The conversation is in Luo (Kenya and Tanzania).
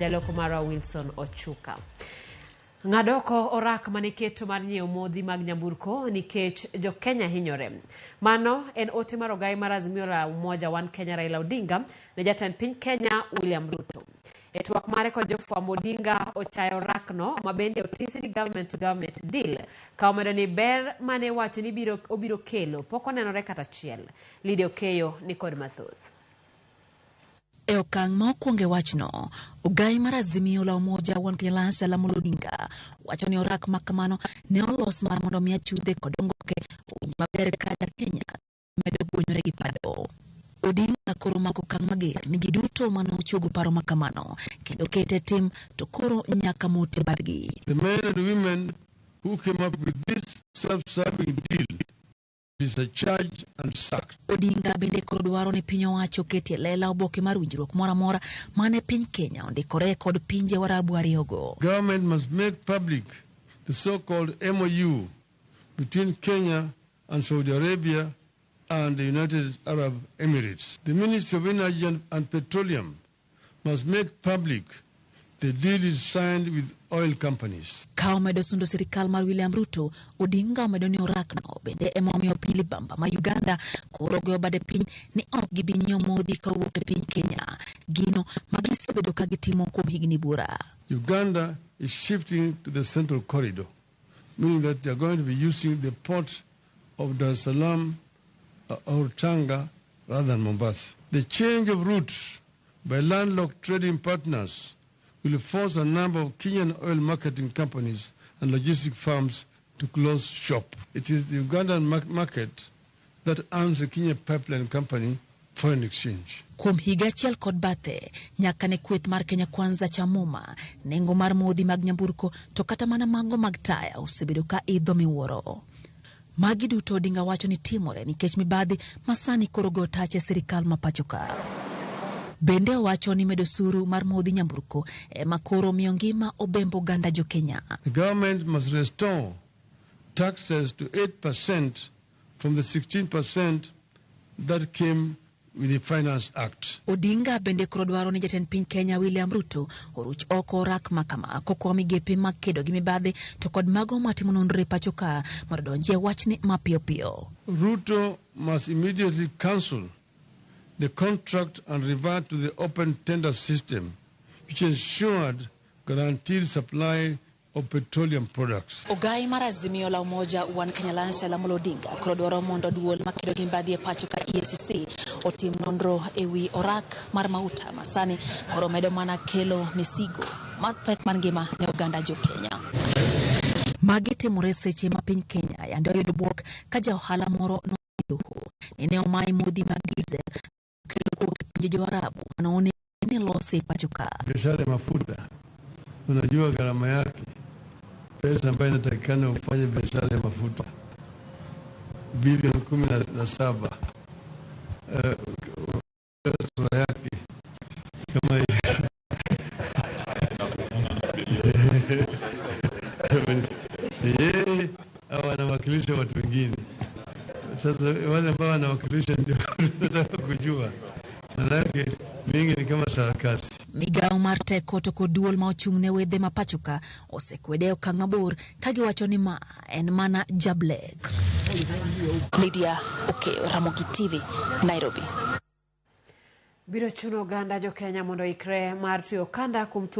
Jaloko marwa Wilson Ochuka. Ng'ad oko orak mane keto mar nyiewo modhi mag nyamburko nikech jo-Kenya hinyore. Mano en ote mar ogai mar Azimio la Umoja One Kenya Raila Odinga ne jatend piny Kenya William Ruto. E twak mare kod jofwambo Odinga ochayo orakno ma bende otisi ni government to government deal ka omedo ni ber mane iwacho ni biro, obiro kelo pok onenore kata achiel. Lydia Okeyo ni kod mathoth. E okang' ma okwongo e wachno, ogai mar Azimio la Umoja One Kenya Alliance Raila Amolo Odinga wacho ni orak ma kamano ne olos mar mondo mi achudhe kod ongoke owinj maber ka ja Kenya medo guonyore gi pado. Odinga koro mako okang' mager ni ji duto mane ochuogo paro ma kamano kendo kete tim to koro nyaka mute badgi. The men and women who came up with this self-serving deal is charged and sacked. Odinga bende koro dwaro ni piny owacho oketie lela oboke mar winjruok moro amora mane piny Kenya ondikore kod pinje Warabu ariyogo. Government must make public the so-called MOU between Kenya and Saudi Arabia and the United Arab Emirates. The Ministry of Energy and Petroleum must make public the deal is signed with oil companies. Ka omedo sundo sirikal mar William Ruto, Odinga omedo ni orakno bende ema omiyo piny libamba ma Uganda koro goyo bade piny ni ok gibi nyiewo modhi kowuok e piny Kenya, gino ma gisebedo ka gitimo kuom higni buora. Uganda is shifting to the central corridor, meaning that they are going to be using the port of Dar es Salaam or Tanga rather than Mombasa. The change of route by landlocked trading partners will force a number of Kenyan oil marketing companies and logistic firms to close shop. It is the Ugandan market that earns the Kenya Pipeline Company foreign exchange. Kuom higa achiel kod bathe, nyaka ne kweth mar Kenya Kwanza cha muma, nengo mar modhi mag nyamburko to kata mana mago mag taya osebedo ka idho miwuoro. Magi duto Odinga wacho ni timore nikech mibadhi ma sani koro go tach e sirikal ma pacho ka. Bende owacho ni medo osuru mar modhi nyamburko ema koro miyo ngima obembo oganda jo Kenya. The government must restore taxes to 8% from the 16% that came with the Finance Act. Odinga bende koro dwaro ni jatend piny Kenya William Ruto oruch oko orak makama kokwa migepe mag kedo gi mibadhi to kod mago matimo nonro e pacho ka mondo odonjie wachni mapiyo piyo. Ruto must immediately cancel the contract and revert to the open tender system, which ensured guaranteed supply of petroleum products. Ogai mar Azimio la Umoja One Kenya Alliance Raila Amolo Odinga koro dwaro mondo duol makedo gi mibadhi e pacho ka EACC otim nonro ewi orak mar mauta ma sani koro medo mana kelo misigo mar pek mar ngima ne oganda jo Kenya. Magi timore seche ma piny Kenya yande oyudo bwok ka ja ohala moro nodoho ni ne omaye modhi mag diesel kelo kowuok e pinje jo Arabu mane ni losi e pacho ka. Biashara ya mafuta, unajua gharama yake, pesa ambayo inatakikana ufanye biashara ya mafuta bilioni 17. Sura yake kama yeye au anawakilisha watu wengine. Sasa wale ambao wanawakilisha ndio tunataka kujua, manake mingi ni kama sarakasi. Migawo mar teko to kod duol ma ochung' ne wedhe ma pacho ka osekwede e okang' mabor ka giwacho ni ma en mana jablek. Lydia Okeyo, Ramogi TV, Nairobi. Biro chuno oganda jo Kenya mondo oikre mar tweyo okanda kuom